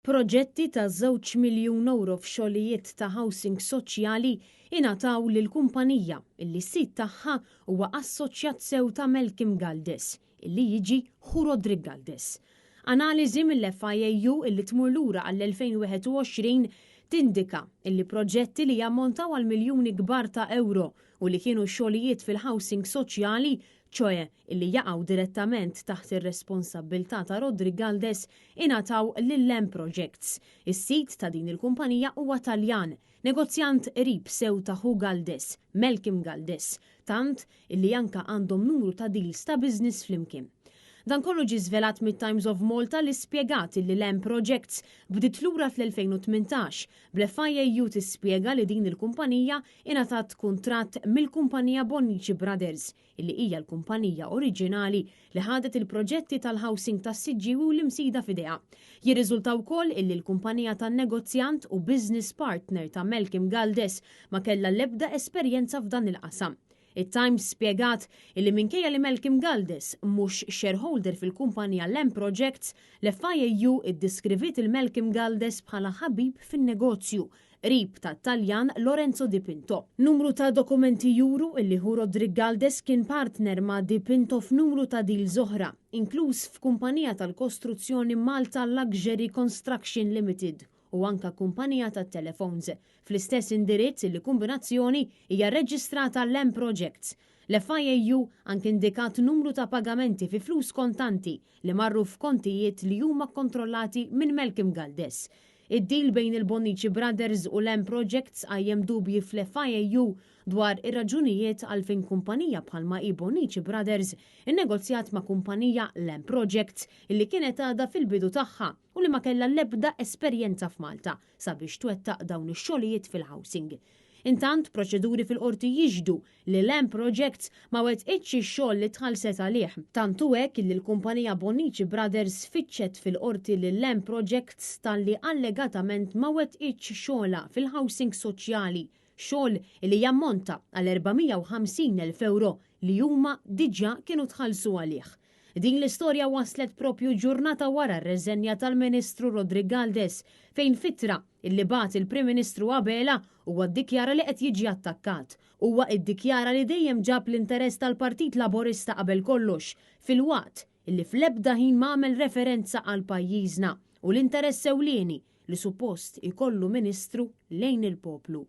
Proġetti ta' żewġ miljun ewro f'xogħlijiet ta' housing soċjali ingħataw lil kumpanija illi s-sid tagħha huwa assoċjat sew ta' Malcolm Galdes, illi jiġi ħu Roderick Galdes. Analiżi mill-FIAU illi tmur lura għall-2021 tindika illi proġetti li jammontaw għal miljuni kbar ta' ewro u li kienu xogħlijiet fil-housing soċjali, ċoe illi jaqgħu direttament taħt ir-responsabbiltà ta' Roderick Galdes, ingħataw lil M Projects. Is-sid ta' din il-kumpanija huwa Taljan, negozjant qrib sew ta' ħu Galdes, Malcolm Galdes, tant illi anka għandhom numru ta' deals ta' business flimkien. Dan kollu ġie żvelat mit-Times of Malta li spjegat illi l-M Projects bdiet lura fl-2018, bl-FIAU tispjega li din il-kumpanija ingħatat kuntratt mill-kumpanija Bonnici Brothers, illi hija l-kumpanija oriġinali li ħadet il-proġetti tal-housing tas-Siġġiewi u l-Imsida f'idejha. Jirriżulta wkoll illi l-kumpanija tan-negozjant u business partner ta' Malcolm Galdes ma kellha l-ebda esperjenza f'dan il-qasam. It-Times spjegat illi minkejja li Malcolm Galdes mhux shareholder fil-kumpanija Lamb Projects, l-FIAU iddiskriviet il Malcolm Galdes bħala ħabib fin-negozju, qrib tat-Taljan Lorenzo Di Pinto. Numru ta' dokumenti juru illi ħu Roderick Galdes kien partner ma' Di Pinto f'numru ta' deals oħra, inkluż f'kumpanija tal-kostruzzjoni Malta Luxury Construction Limited u anka kumpanija tat-telefons, fl-istess indirizz illi kumbinazzjoni hija rreġistrata l-M Projects. L-FIAU anki indikat numru ta' pagamenti fi flus kontanti li marru f'kontijiet li huma kkontrollati minn Malcolm Galdes. Id-deal bejn il-Bonnici Brothers u l-M Projects qajjem dubji fl-FIAU dwar ir-raġunijiet għalfejn kumpanija bħalma hi Bonnici Brothers innegozjat ma' kumpanija l-M Projects illi kienet għadha fil-bidu tagħha u li ma kellha l-ebda esperjenza f'Malta sabiex twettaq dawn ix-xogħlijiet fil-housing. Intant, proċeduri fil-Qorti jixhdu li l-M Projects ma wettqitx ix-xogħol li tħallset għalih. Tant hu hekk illi l-kumpanija Bonnici Brothers fittxet fil-Qorti lil M Projects talli allegatament ma wettqitx xogħolha fil-housing soċjali, xogħol illi jammonta għal 450,000 ewro li huma diġà kienu tħallsu għalih. Din l-istorja waslet propju ġurnata wara r-reżenja tal-Ministru Roderick Galdes fejn f'ittra illi bagħat il-Prim Ministru Abela huwa ddikjara li qed jiġi attakkat. Huwa iddikjara li dejjem ġab l-interess tal-Partit Laburista qabel kollox, filwaqt illi fl-ebda ħin m'għamel referenza għal pajjiżna u l-interess ewlieni li suppost ikollu Ministru lejn il-poplu.